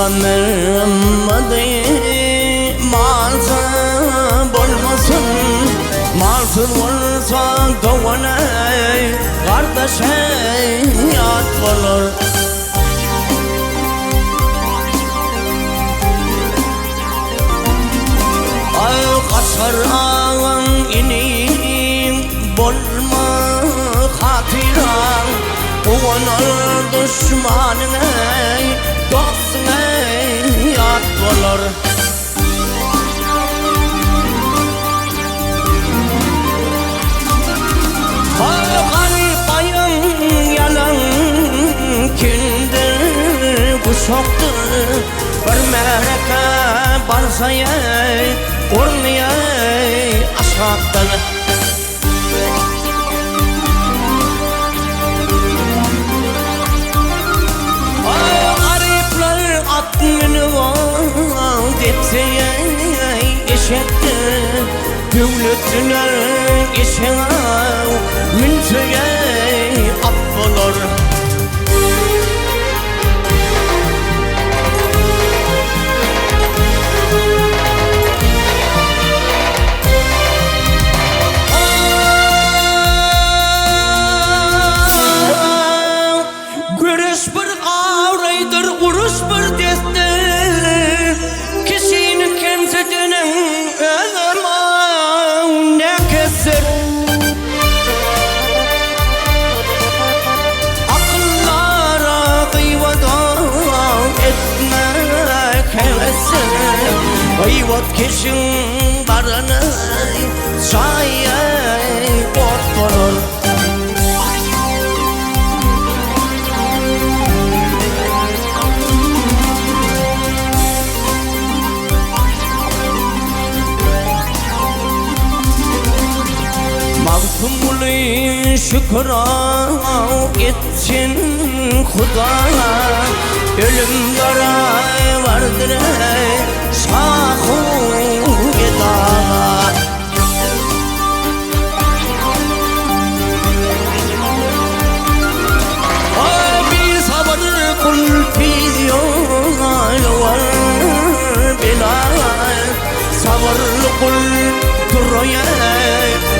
Pygamberimizi malsyz bolmasyn, Malsyz bolsa dogan eý, gardaş eý, ýat bolar. Aý Gaçar agaň iniň bolma hatyraň, Guwanar duşmanyň eý, dostuň eý, ýat bolar. Aý garyp aýaň ýalaň kendir guşakdyr, Bir märeke barsa eý, orny eý aşakdan. Aý garyplar at münüp depse eý eşekdir, Döwletliler eşege münse eý at bolar. Göreş bir abraýdyr, uruş bir desdir. Kişini kemsideniň özem näkesdir. Akyldara gybat etmek hewesdir. Gybat kişiň barany jaýy ot bolar. Magtymguly şükür etsin Hudaýa, Ölüm barabardyr şahu gedaga. Bisabyr gul tiz ýolawar bela, Sabyrly gul duraýar.